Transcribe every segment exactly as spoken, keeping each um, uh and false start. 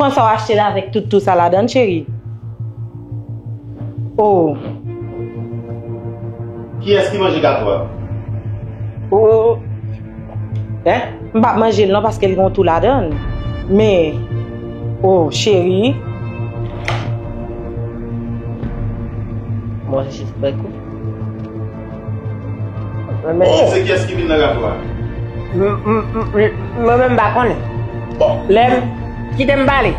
Panse w achte l avèk tout tou sa ladan l, cheri. Oh. Kiyès ki manje gato a? Oh. Hein? M p ap manje l non paske l gen yon tou ladan l. Men, oh, cheri. Mwen jis bèk ou. Oh! Se kiyès ki vin nan gato a? M, m, m, m, mwen menm m pa konnen. Bon. Lè m, kite m pale.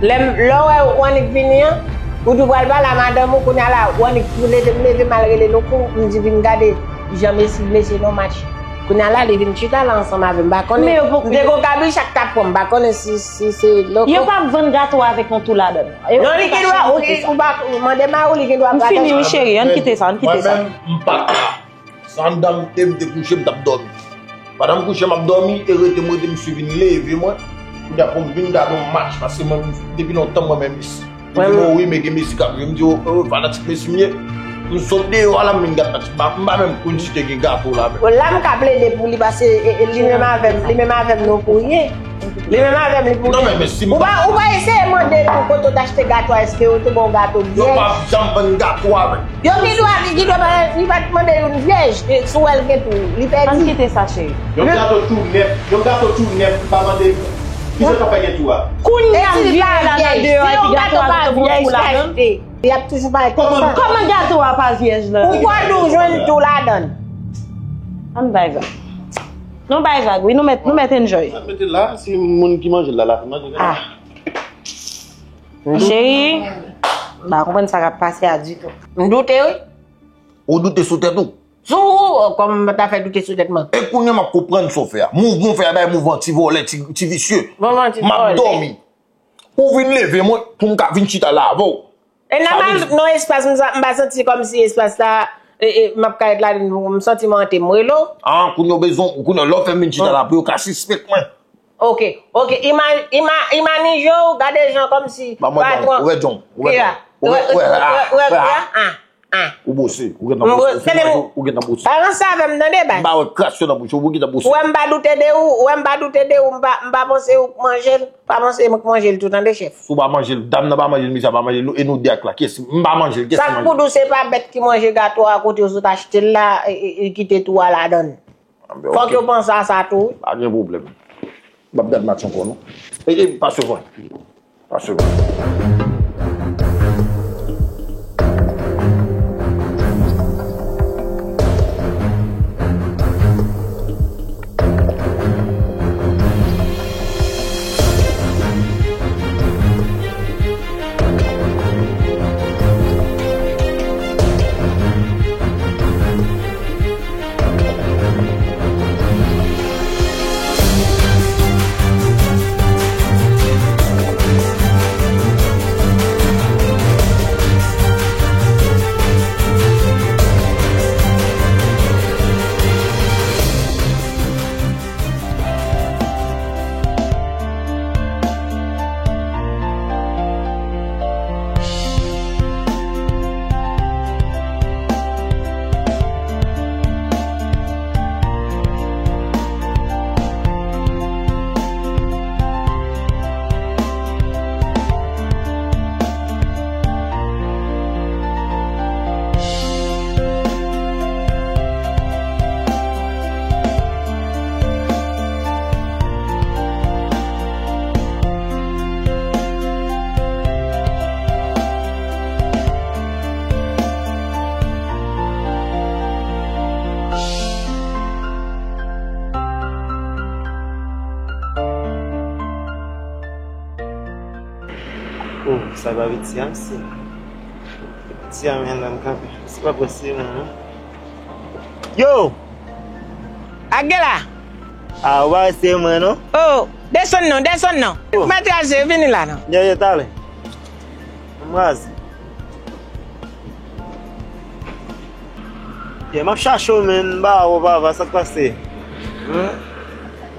Lè m, lè w wè w annik vini an, ou di w pral pale a madanm ou, kounye a la, w annik leve m leve m al rele Loko, m di vin gade jan mesye blese nan match. Kounye a la, li vin chita la ansanm avè m, m pa konnen. Men yo poko. M te gon kabichak t ap pran m, m pa konnen si, si se Loko. Yo p ap vann gato a avèk yon tou ladan l. Non, li gen dwa, ou, ou pa, mande mari w, li gen dwa pral. M fini, wi, cheri, ann kite sa, ann kite sa. Mwen menm, m pa ka. Se anndan m te, m te kouche, m t ap dòmi. Pandan m kouche, m ap dòmi, e rete m, rete m swiv vin leve mwen. Kounye a pou m vin gade yon match, paske mwen, depi lontan, mwen menm Messi. Li di m, wi, men gen Messi k ap jwe. M di, o, o, fanatik Messi m ye. M sot deyò a la, m vin gade match. M pa, m pa menm konn si te gen gato la menm. Bon, la, m ka plede pou li, paske e, e, li menm avè m, li menm avè m, nou pou ye. Li menm avè m, li pou li. Non, men, men si m... Ou pa, ou pa eseye mande l pou kote w t achte gato a, èske yo te ba w gato vyèj? Yo p ap janm vann gato avè m. Yo gen dwa, li gen dwa pa, li pa t mande youn vyèj, e, si w wè l gen tou, li pèdi. Ann kite sa, cheri. Yon gato tou nèf, yon gato tou nèf, li pa mande, kisa k ap fè gen tou a? Kounye a m vini la nan deyò epi gato a gen yon tou ladan l. Y ap toujou pale konsa. Kòman gato a pa vyèj la? Ou kwè nou jwenn tou ladan l? Ann bay vag. Nou bay vag, wi, nou mèt, nou mèt enjoy. Sa mete la, si moun ki manje l la, la fin manje l. Ah. Cheri, m pa konprann sa k ap pase a ditou. M doute, wi. Ou doute sou tèt ou? Sou ou, kòman m ta fè doute sou tèt mwen? E kounye a m ap konprann sa w fè a. Mouvman w fè a bay mouvman ti vòlè, ti, ti visye. Mouvman ti vòlè. M ap dòmi. Ou vin leve mwen pou m ka vin chita la avè w. E nan espas, m sa, m pa santi kòmsi espas la, e, e, m ap ka ret ladan l, m santi m ante, m rele w. Ah, kounye a w bezwen, kounye a lè w fè m vin chita la pou yo ka sispèk mwen. Ok, ok, ima, ima, imanije w, gade jan kòmsi patwon. Ou wè John, ou wè John. Ou wè, ou wè, ah, ah. Ah. Ou bwose, ou gentan bwose. Ou gentan bwose. Pa ranse avè m, tande, baz. M pa wè kras yo nan bouch ou, ou gentan bwose. Ou wè m pa doute de ou, ou wè m pa doute de ou, m pa, m pa panse ou k manje l, pa panse mwen k manje l tou, tande, chèf. Si w pa manje l, dam nan pa manje l, misye a pa manje l, e nou de ak la, kiyès, m pa manje l, kiyès ki manje l? Sa k pou di w se pa bèt ki manje gato a kote yo sot achte l la, e, e, e kite tou a ladan l. Ah, ben, fòk yo panse a sa tou, wi. Pa gen pwoblèm. M ap gad match ankò, non. E, e, pa sou mwen. Pa sou mwen. Oh, sa pa piti a, mesye. Piti a, men la m kanpe. Se pa posib, non. Yo! Ak gen la? Ah, ou pa wè se mwen, non? Oh, desann non, desann non. Oh. Mèt Raje, vini la, non. Yo, yo, talè. M raze. Yeah, m ap chache w, men m pa wè w, papa, sa k pase? Hmm?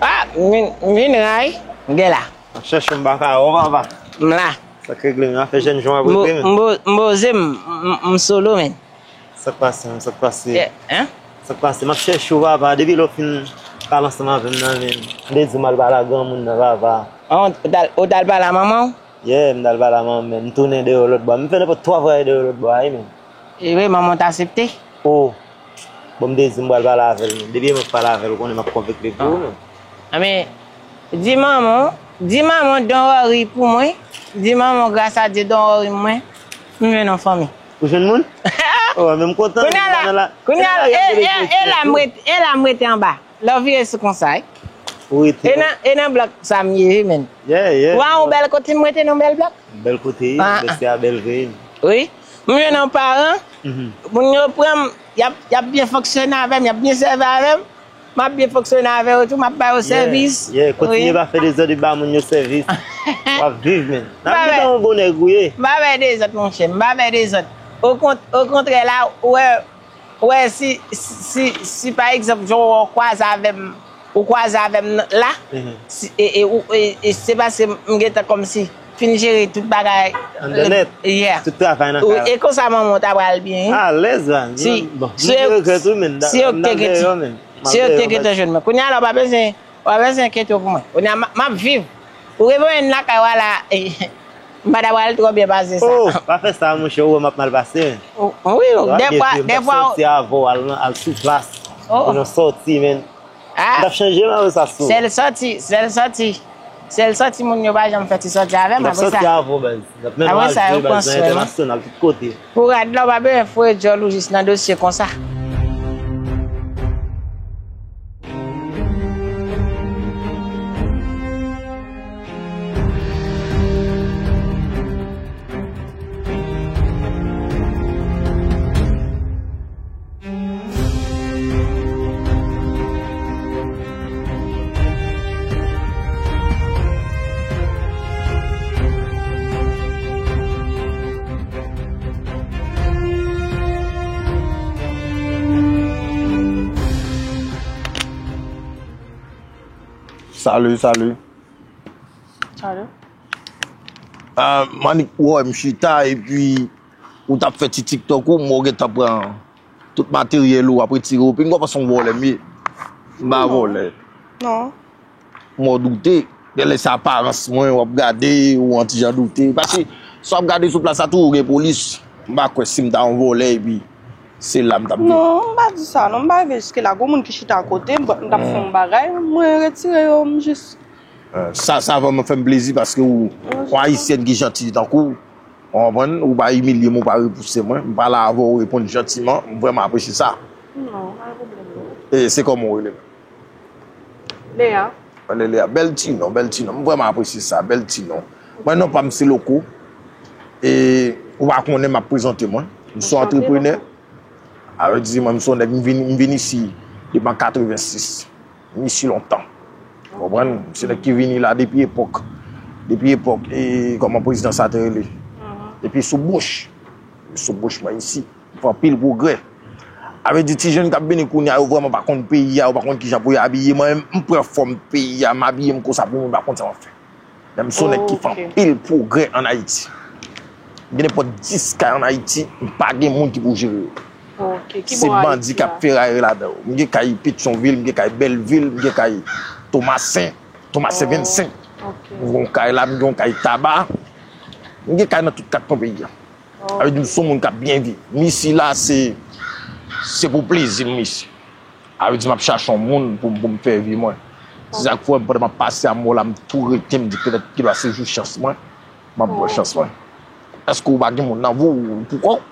Ah, m vin, m vin ray, m gen la. M ap chache w, m pa ka wè w, papa. M la. Sa k regle, men afè jèn jan w ap regle, men. M po-, m po-, m poze, m, m, m solo, men. Sa k pase, men, sa k pase? Eh, hein? Sa k pase? M ap chèche w, papa, depi lè w fin pale ansanm avè m nan, men. M te di w m al pale ak granmoun nan, papa. Ah, ou t al, ou t al pale a manman w? Yeah, m t al pale a manman m, men m tounen deyò lòt bò. M fè nenpòt twa vwayaj deyò lòt bò a, wi, men. E wi, manman w t aksepte? Oh, bon, m te di m pral pale avè l, men depi yè m ap pale avè l, ou konnen m ap konvèk li pou ou, men. Ah, men, di manman w, di manman w don't worry pou mwen. Di manman w, grâce à Dieu, don't worry mwen. M jwenn yon fanmi. Ou jwenn moun? Oh, men m kontan, kounye a la, kounye a la, e, e, e la m rete, e la m rete anba. Lè w vire sou konsa, wi. Ou rete. E nan, e nan blòk sa m ye, wi, men. Yeah, yeah. Ou a yon bèl kote m rete nan bèl blòk? Bèl kote, ah, ah, mesye a bèl vre. Wi. M jwenn yon paran, moun yo pran m, y ap, y ap byen fonksyone avè m, y ap byen sèvi avè m. M ap byen fonksyone avè yo tou, m ap ba yo sèvis. Yeah, yeah. Kontinye pa fè dezòd e ba moun yo sèvis. W ap viv, men. N ap viv nan yon bonè gouye. M pa bay dezòd, monchè, m pa bay dezòd. Okont-, okontrè, la, ou wè, Ou wè, si, si, si, si pa egzanp, jan w kwaze avè m, ou kwaze avè m la, si, e, e, ou, e, e se paske m gentan kòmsi fin jere tout bagay. Anndan nèt. Yeah. Tout travay nan kay la. E konsa manman w ta pral byen, wi. Alèz la. Si, bon, si yo, si yo te gentan, si yo te gentan jwenn mwen. Kounye a la, w pa bezwen Ou pa bezwen enkyete w pou mwen. Kounye a, m, m ap viv. Ou revoye m lakay w a la, m pa ta pral twò byen pase sa. Oh, pa fè sa, monchè, ou wè m ap mal pase, men. Wi, dèfwa, dèfwa. Sòti avè w, al, al sou plas. Pou nou sòti, men. Ah. M t ap chanje m avè sa sou. Sèl sòti, sèl sòti. Sèl sòti moun yo pa janm fè ti sòti avè m, apre sa. M t ap sòti avè w, baz. Apre sa, yo pran swen mwen. Entènasyonal, tout kote. Pou rad la, w pa bezwen foure djòl ou jis nan dosye konsa. Salut, salut. Salut. Ah, m annik wè m chita epi ou t ap fè ti TikTok ou, m wè w gentan pran tout materyèl ou, w ap retire w. Pinga w panse yon vòlè m ye. M pa vòlè. Non. M wè w doute. Genlè se aparans mwen, w ap gade, ou an ti jan doute. Paske si w ap gade sou plas la tou, ou gen polis. M pa kwè si m ta yon vòlè epi se la m t ap viv. Non, m pa di sa, non, m pa rive jiske la. Gon moun ki chita akote m, m t ap fè yon bagay, mwen retire yo, m jis Eh, sa, sa vrèman fè m plezi paske ou, yon ayisyèn ki janti tankou w, ou konprann, ou pa imilye m, ou pa repouse mwen, m pale avè w, ou reponn jantiman, m vrèman apresye sa. Non, pa gen pwoblèm, non. E se kòman w rele m? Lea. Rele Lea. Bèl ti non, bèl ti non, m vrèman apresye sa, bèl ti non. Mwen, non pa m se Loko. E ou pa konnen, m ap prezante mwen. M se yon antreprenè. A vle di, mwen, m se yon nèg, m vin, m vin isi depi an katrevensis. M isi lontan. Ou konprann? M se nèg ki vini la depi epòk, depi epòk, e, kòman prezidan sa te rele? Depi sou bouch. Sou bouch mwen isi. M fè anpil pwogrè. A vle di, ti jèn k ap vini kounye a, yo vrèman pa konn peyi a, yo pa konn kijan pou yo abiye. Mwen menm, m pran fòm peyi a, m abiye m konsa pou moun pa konn sa m ap fè. Men m se yon nèg ki fè anpil pwogrè ann Ayiti. M gen nenpòt dis kay ann Ayiti, m pa gen moun ki pou jere yo. Se bandi k ap feraye ladan yo. M gen kay Petyonvil, m gen kay Bèlvil, m gen kay Tomasen, Tomasen vennsenk. M gen yon kay la, m gen yon kay Taba. M gen kay nan tout kat kwen peyi a. Sa vle di m se yon moun k ap byen viv. M isi la, se, se pou plezi m isi. Sa vle di m ap chache yon moun pou, pou m fè vi mwen. Se sa k fè w, pandan m ap pase a mò la, m tou rete, m di petèt kidwa se jou chans mwen, m ap bwè chans mwen. Èske w pa gen moun nan vi w pou kò w?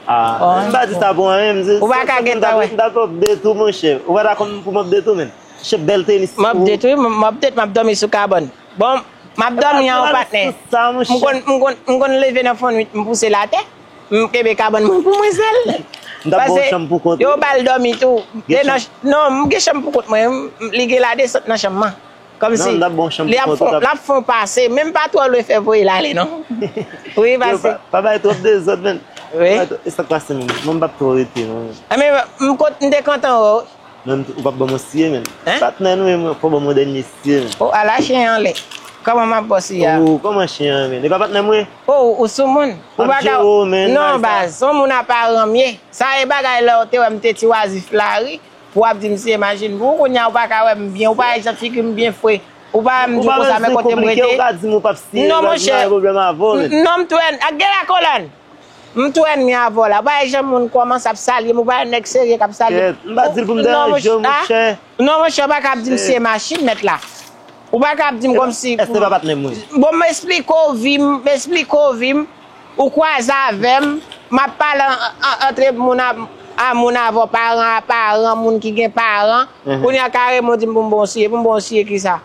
Ah, m pa di sa pou anyen, m di, ou pa ka gentan wè. M t ap update ou, monchè. Ou pa dakò pou m update ou, menm? Monchè, bèl tenis. M update, wi, m update, m ap dòmi sou kabann. Bon, m ap dòmi an, patnè. M konn, m konn, m konn leve nan fon nwit, m pouse l atè, m kenbe kabann mwen pou mwen sèl. Paske yo ba l dòmi tou. Non, m gen chanm pou kont mwen, m, li gen ladesant nan chanm nan. Kòmsi li ap fè, l ap fè yon pase, men m pa twò lwen fè voye l ale, non. Wi, pase. Pa bay twòp dezòd, menn. Wi. E sa k pase, menn? Mwen, m p ap twò rete, non. Enben, m kont, m te kontan wè w. Menm ou p ap ban mwen siye, menn. Patnè nou, menm, fò ban mwen dènye siye, menn. O, ala chen an anlè. Kòman m ap ba w siye a? O, kòman chen an, menn? E pa patnè mwen? O, ou sou moun. Ou pa ka. Non, baz, se yon moun aparan m ye. Sa e bagay lè w te wè m te ti wazif lari, pou w ap di m siye machin pou ou, kounye a ou pa ka wè m byen, ou pa wè jan figi m byen fre. Ou pa wè m di w konsa, men kote m rete. Ou ka di m ou p ap siye, non, monchè. M gen lakolòn. M tou ènmi avè w la. Ou pa wè jan moun kòmanse ap salye m, ou pa wè nèg serye k ap salye m. M pa di l pou m deranje w, monchè. Non, monchè, ou pa ka ap di m siye machin, mèt la. Ou pa ka ap di m kòmsi. Èske pa patnè m wi? Bon, m esplike w vi m, m esplike w vi m, ou kwaze avè m, m ap pale an, an, antre moun a, a moun avè w, paran a paran, moun ki gen paran. Kounye a kareman w di m pou m ba w siye, pou m ba w siye kisa?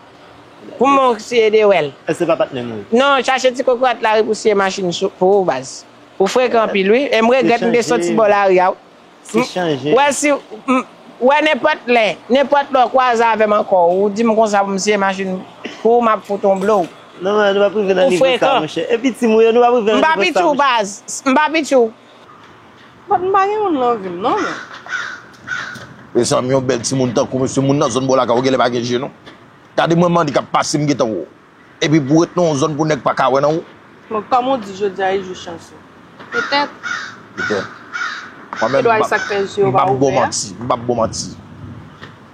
Pou m ba w siye de wèl. Èske pa patnè m wi? Non, chache ti kokorat la wi pou siye machin sou, pou ou baz. Ou frekan anpil wi. E m regrèt m te soti bò lari a wi. Se chanje. Wè si, m, wè nenpòt lè, nenpòt lè w kwaze avè m ankò, ou di m konsa pou m siye machin pou ou, m ap fout on blow. Non, men, nou p ap rive nan nivo sa, monchè. E piti m ou ye, nou p ap rive nan nivo sa, monchè. M pa piti w baz, m pa piti w. But m pa gen moun nan vi m, non, men. Mezanmi, yon bèl timoun tankou misye, moun nan zòn bò lakay ou genlè pa gen je, non. Gade mwen mande k ap pase, m gentan wè w. Epi pou w ret nan yon zòn pou nèg pa ka wè nan ou. Bon, kòm ou di, jodi a e jou chans ou. Petèt. Petèt. Mwen menm, m p ap, m p ap ba w manti, m p ap ba w manti.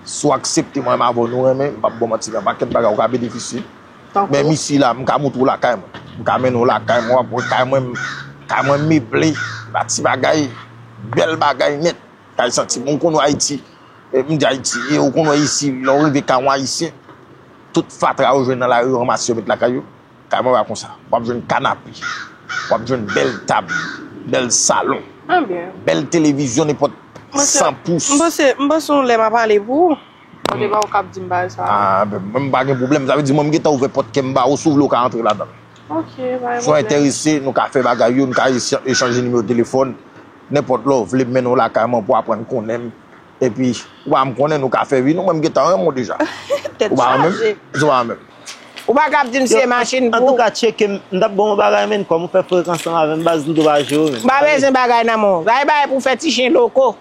Si w aksepte mwen menm avè w nou renmen, m p ap ba w manti, gen pakèt bagay ou ka benefisye. Menm isi la, m ka montre w lakay mwen. M ka mennen w lakay mwen, w ap wè kay mwen, kay mwen meble, ba ti bagay, bèl bagay nèt. Kay santi bon, ou konn wè Ayiti, e, m di Ayiti, e ou konn wè isi, lè w rive kay yon Ayisyen, tout fatra yo jwenn nan lari yo, ranmase yo met lakay yo. Kay mwen pa konsa. W ap jwenn kanape, w ap jwenn bèl tab, bèl salon, bèl televizyon nenpòt san pous. M panse, m panse yon lè m ap ale pou ou. Mwen te pa ou k ap di m bagay sa. Ah, ben, mwen m pa gen pwoblèm. Sa vle di mwen m gentan ouvè pòt kè m ba ou, si w vle w ka antre ladan l. Ok, pa gen pwoblèm. Si w enterese, nou ka fè bagay yo, nou ka echa-, echanje nimewo telefòn. Nenpòt lè w vle m mennen w lakay mwen pou w aprann konnen m. Epi, ou pa m konnen, nou ka fè vi nou, mwen m gentan renmen w deja. Tèt chaje. Ou pa renmen m? Ou pa renmen m? Ou pa ka ap di m se machin pou. Antouka, tcheke m, m t ap ba w yon bagay, men, kòm ou fè frekans ansanm avè m, baz, m tou pa jere w, men. M pa bezwen bagay nan men w. Bagay, bagay pou fè ti chen loko.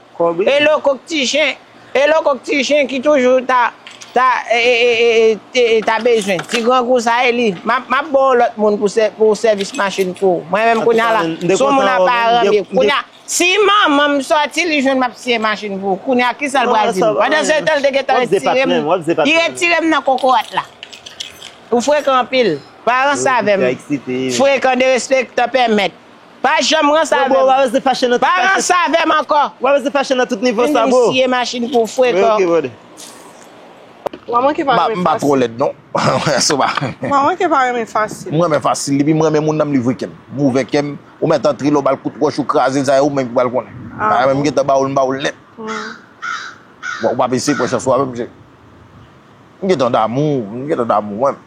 E loko k ti chen, e loko k ti chen ki toujou ta, ta, e, e, e, e, e, e, ta bezwen. Ti grangou sa e li. M ap, m ap ba w lòt moun pou sè-, pou sèvis machin pou ou. Mwen menm kounye a la, si yon moun ap pa renmen. Kounye a, si manman m sòti, li jwenn m ap siye machin pou ou. Kounye a, kisa l pral di m? Pandan se tan, l te gentan retire m. Li retire m nan kokorat la. Ou frekan anpil. Pa ranse avè m. Frekan, derespektan, pèmèt. Pa janm ranse avè m. Pa ranse avè m ankò. Ou pa bezwen fache nan tout nivo sa, bro. Vin siye machin pou frekan. Ok, brother. Ou pa manke pa renmen fasil. M pa twò lèd, non. Ou pa manke pa renmen fasil. Mwen renmen fasil, epi mwen renmen moun nan m livre kè m. M ouvè kè m, ou mèt antre, lè w ba l kout wòch, ou kraze l, sa e ou menm ki pral konnen. Bagay mwen, m gentan ba ou l, m ba ou l nèt. Bon, ou p ap eseye pran chans ou avè m, cheri. M gentan damou, m gentan damou, mwen.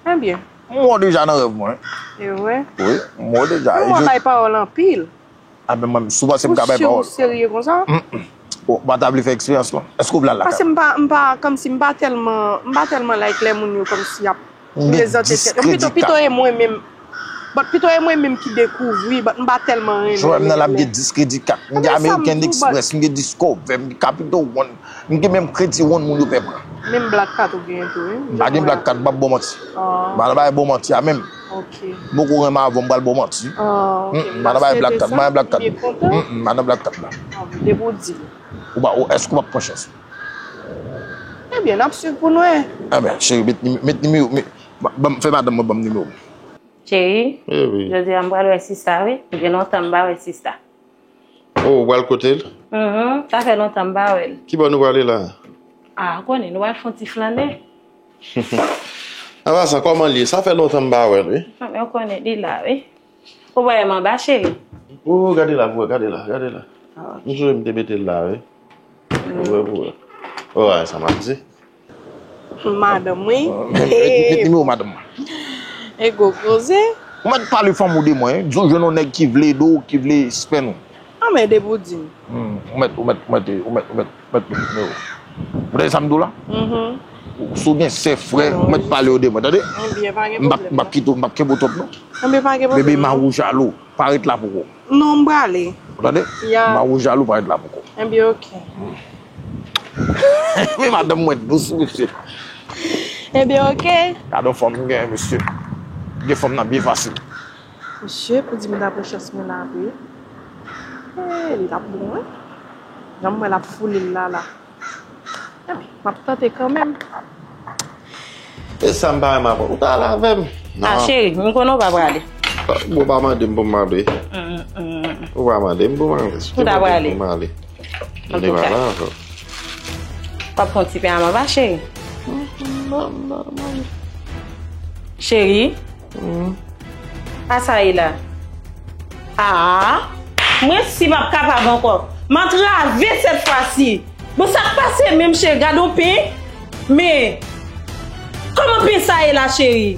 Ebyen. M wè w deja nan rèv mwen. E vre? Wi, m wè w deja. Mwen bay pawòl anpil. A ben mwen, si w panse m ka bay pawòl. Ou si ou serye konsa? Ou pa ta vle fè eksperyans lan? Èske w vle al lakay? Paske m pa, m pa, kòmsi m pa tèlman, m pa tèlman like lè moun yo kòmsi ap prezante tèt yo. M pito, pito e mwen menm. But pito e mwen menm ki dekouvri, but m pa tèlman renmen. Jwè m nan la, m gen dis Credit Card, m gen American Express, m gen Discover, m gen Capital One, m gen menm Credit One moun yo pè pran. Menm Black Card ou genyen tou, wi. M pa gen Black Card, m p ap ba w manti. M pa nan bagay ba w manti a menm. Ok. M poko renmen avè w, m pral ba w manti. M pa nan bagay Black Card, m pa nan Black Card. M pa nan Black Card la. Depi w di m. Ou pa, ou, èske w p ap pran chans? Ebyen, n ap swiv pou n wè. Ebyen, cheri, met, met nimewo, met, ba, ba m, fè madanm mwen ban m nimewo m. Cheri, jodi a m pral wè sista, wi. M gen lontan m pa wè sista. Oh, ou pral kote l? Mhm, sa fè lontan m pa wè l. Ki bò nou prale la? Ah, ou konnen, nou pral fè yon ti flannen. An pasan, kòman l ye? Sa fè lontan m pa wè l, wi. Ah, men ou konnen, li la, wi. Ou pa wè m anba, cheri? Oh, gade la, pou wè, gade la, gade la. Ah, ok. M sonje m te mete l la, wi. Pou wè, pou wè. Ou wè sa m ap di? Madanm, wi. Met, met nimewo madanm mwen. E gwo koze. Ou mèt pale fanm ou de mwen, wi. Di w jwenn yon nèg ki vle ede w, ki vle spend ou. Ah, men depi w di m. Hmm, ou mèt, ou mèt, ou mèt, ou mèt, ou mèt, ou mèt met nimewo. Ou tande sa m di w la? Mhm. Ou, si w gen sè, frè, ou mèt pale yo de mwen, tande? Ebyen, pa gen pwoblèm. M p ap, m p ap kite w, m p ap kenbe w twòp, non. Ebyen, pa gen pwoblèm. Bebe, m a wouj alo. Pa ret la poko. Non, m prale. Ou tande? Ya. M a wouj alo, pa ret la poko. Ebyen, ok. Men madanm mwen dous, mesye. Ebyen, ok. Gade yon fanm m genyen, mesye. Gen fanm nan byen fasil. Mesye, pou di m dapre chans mwen la vre. Eh, li t ap bon, wi. Jan m wè l ap foule l la, la. Ebyen, m ap tante kanmenm. E sa m pa renmen avè w. Ou ta ale avè m. Ah, cheri, m konnen w pa prale. Ou pa mande m pou m ale. Mm, mm. Ou pa mande m pou m ale. Si w te mande m pou m ale. M te prale avè w. W ap pran ti pen a manba, cheri? Cheri? A sa ye la? Ah, mwen si m ap kapab ankò. M antrave sèt fwa si. Bon, sa k pase menm, cheri? Gade yon pen. Men, kòman pen sa ye la, cheri?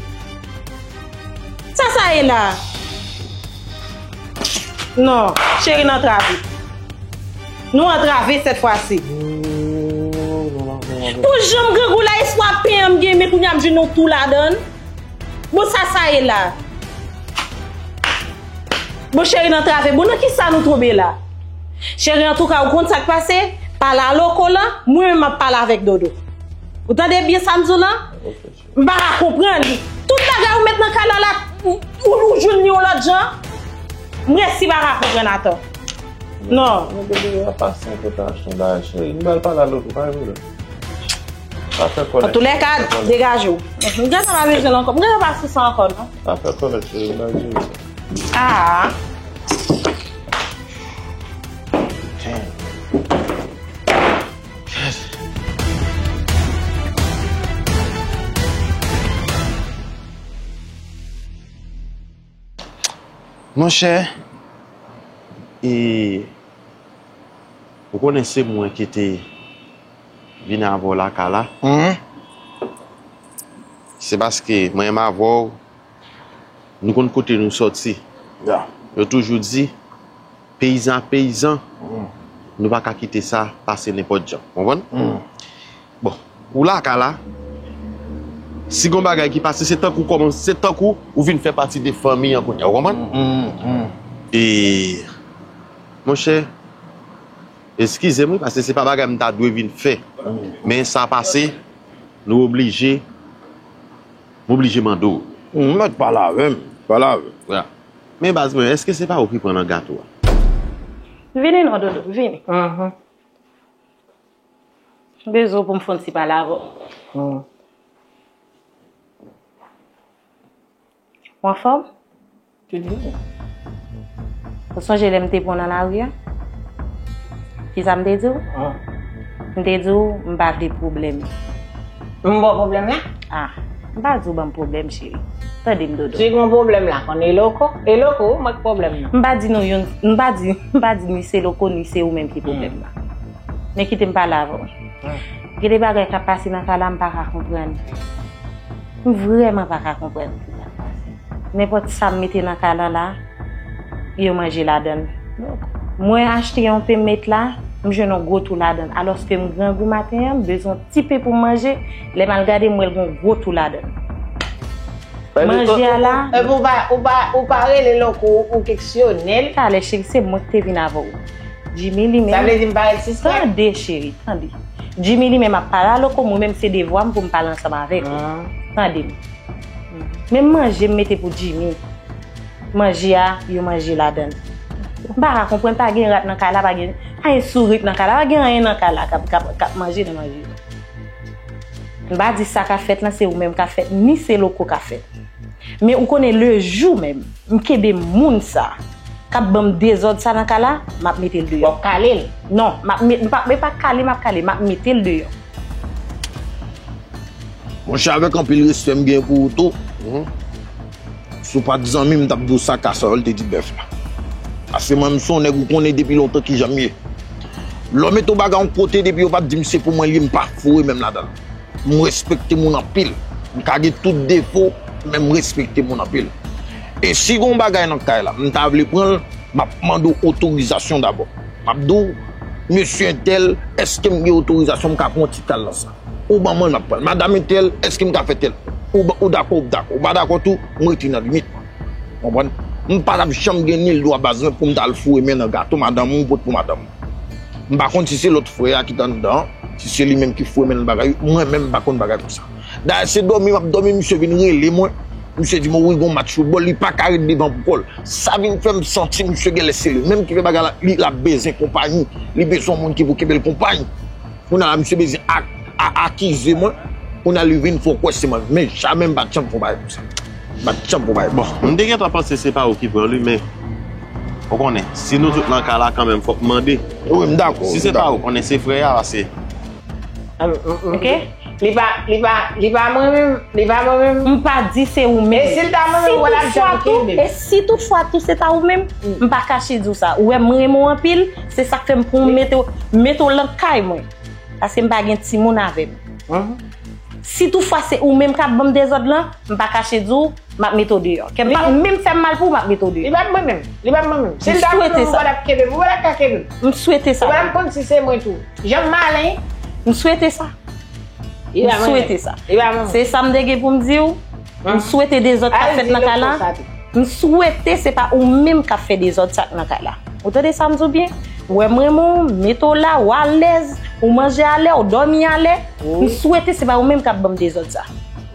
Sa sa ye la? Non, cheri, n antrave. Nou antrave sèt fwa si. Pou jan m grangou la, espwa pen an m gen, men kounye a m jwenn yon tou ladan l. Bon, sa sa ye la? Bon, cheri, n antrave. Bon, nan ki sa nou tonbe la? Cheri, antouka, ou konn sa k pase? Pale a Loko lan, mwen menm m ap pale avèk Dodo. Ou tande byen sa m di w lan? M pa ka konprann. Tout bagay ou met nan kay la, la, ou, ou, ou jwenn li yon lòt jan. M resi pa ka konprann atò. Non. Men bebe, a pa senk ou ta achte yon bagay, cheri. M pral pale a Loko, pa gen pwoblèm. Pa fè kòlèt. Antoulèka, degaje w. M gentan pa bezwen l ankò. M gentan pa sou sa ankò, non. Pa fè kòlèt, cheri. M pral jere sa. Ah. Damn. Monchè, e, ou konnen se mwen ki te vin avè w lakay la. Se paske mwen menm avè w, nou konn kote nou sòti. Yo toujou di, peyizan ak peyizan, nou pa ka kite sa pase nenpòt jan. Konprann? Bon, ou lakay la, si gon bagay ki pase, se tankou kòman, se tankou ou vin fè pati de fanmi an kounye a, ou konprann? E, monchè, eskize m wi, paske se pa bagay m ta dwe vin fè. Men sa pase, nou oblije, m oblije mande w. M mèt pale avè m, pale avè m. Men baz mwen, èske se pa ou ki pran nan gato a? Vini non, Dodo, vini. M bezwen w pou m fè yon ti pale avè w. Ou anfòm? Ou sonje lè m te pran w nan lari a? Kisa m te di w? M te di w m pa vle pwoblèm. M ba w pwoblèm la? Ah, m pa di w ban m pwoblèm, cheri. Tande m, Dodo. Si gon pwoblèm la, konn e Loko. E Loko, mwen k pwoblèm nan. M pa di nou youn, m pa di, m pa di ni se Loko, ni se ou menm ki pwoblèm la. Men kite m pale avè w. Gen de bagay k ap pase nan kay la, m pa ka konprann. M vrèman pa ka konprann. Nenpòt sa m mete nan kay la la, yo manje ladan l. Mwen achte yon pen m met la, m jwenn yon gwo tou ladan l. Alòske m grangou maten an, m bezwen yon ti pen pou m manje, lè m al gade, m wè l gen yon gwo tou ladan l. Manje a la. Epi ou pa, ou pa, ou pa rele Loko, ou, ou keksyone l. Talè, cheri, se mwen ki te vin avè w. Jimmy li menm. Sa vle di m pa ret sispann? Tande, cheri, tande. Jimmy li menm ap pale a Loko, mwen menm se devwa m pou m pale ansanm avèk ou. Tande m. Menm manje m mete pou Jimmy. Manje a, yo manje ladan l. M pa ka konprann, pa gen rat nan kay la, pa gen, pa gen sourit nan kay la, pa gen anyen nan kay la k ap, k ap, k ap manje nan manje yo. M pa di sa ka fèt lan, se ou menm ka fèt, ni se Loko ka fèt. Men ou konnen lejou menm, m kenbe moun sa k ap ban m dezòd sa nan kay la, m ap mete l deyò. W ap kale l? Non, m ap met, m pa, e pa kale m ap kale, m ap mete l deyò. Monchè, avèk anpil respè m gen pou ou tou, si w pa t zanmi m, m t ap di w sa Kasayòl te di bèf la. Paske mwen, m se yon nèg ou konnen depi lontan kijan m ye. Lè w mete yon bagay yon kote, depi yo pa t di m se pou mwen l ye, m pa foure men m ladan l. M respekte moun anpil. M ka gen tout defo, men m respekte moun anpil. E si gen yon bagay nan kay la, m ta vle pran l, m ap mande w otorizasyon dabò. M ap di w, mesye entèl, èske m gen otorizasyon m ka pran yon ti kal nan sa? Ou ban mwen l, m ap pran l. Madanm entèl, èske m ka fè tèl? Ou ba-, ou dakò, ou dakò. Ou pa dakò tou, m rete nan limit mwen. Konprann? M pa t ap janm gen nil dwa baz mwen pou m ta al foure men nan gato madanm ou, ou pot pou madanm ou. M pa konn si se lòt frè a ki t anndan an, si se li menm ki foure men nan bagay yo, mwen menm m pa konn bagay konsa. Dayè se dòmi m ap dòmi, misye vin rele mwen. Misye di m, wi, gon match foutbòl, li pa ka ret devan pou kò l. Sa vin fè m santi misye genlè se li menm ki fè bagay la, li, l ap bezwen konpayi, li bezwen yon moun ki pou kenbe l konpayi. Kounye a la, misye bezwen ak-, a-, akize mwen. Kounye a li vin fè w kwè se mwen. Men jamè m pa t janm fè yon bagay konsa. M pa t janm fè yon bagay konsa. Bon, m te gentan panse se pa ou ki pran li, men ou konnen, si nou tout nan kay la kanmenm, fòk m mande. Wi, m dakò. Si se pa ou, konnen se frè a, pase. Ok? Li pa, li pa, li pa mwen menm, li pa mwen menm. M pa di se ou menm. E si l ta mwen menm, w ap janm kenbe. E si toutfwa tou se ta ou menm, m pa kache di w sa. Ou wè m renmen w anpil, se sa k fè m pran w mete w, mete w nan kay mwen. Paske m pa gen timoun avè m. Si toutfwa se ou menm k ap ban m dezòd lan, m pa kache di w, m ap mete w deyò. Kè m p ap menm fè m mal pou w, m ap mete w deyò. Li p ap mwen menm. Li p ap mwen menm. Si l ta mwen menm, ou pa t ap kenbe m. Ou pa t ap ka kenbe m. M swete sa. Ou pa t ap konn si se mwen tou. Jan m malen. M swete sa. M swete sa. Se sa m te gen pou m di w. M swete dezòd k ap fèt nan kay la. M swete se pa ou menm k ap fè dezòd sa k nan kay la. Ou tande sa m di w byen? Ou wè m renmen w, m mete w la, ou alèz, ou manje alè, ou dòmi alè. M swete se pa ou menm k ap ban m dezòd sa.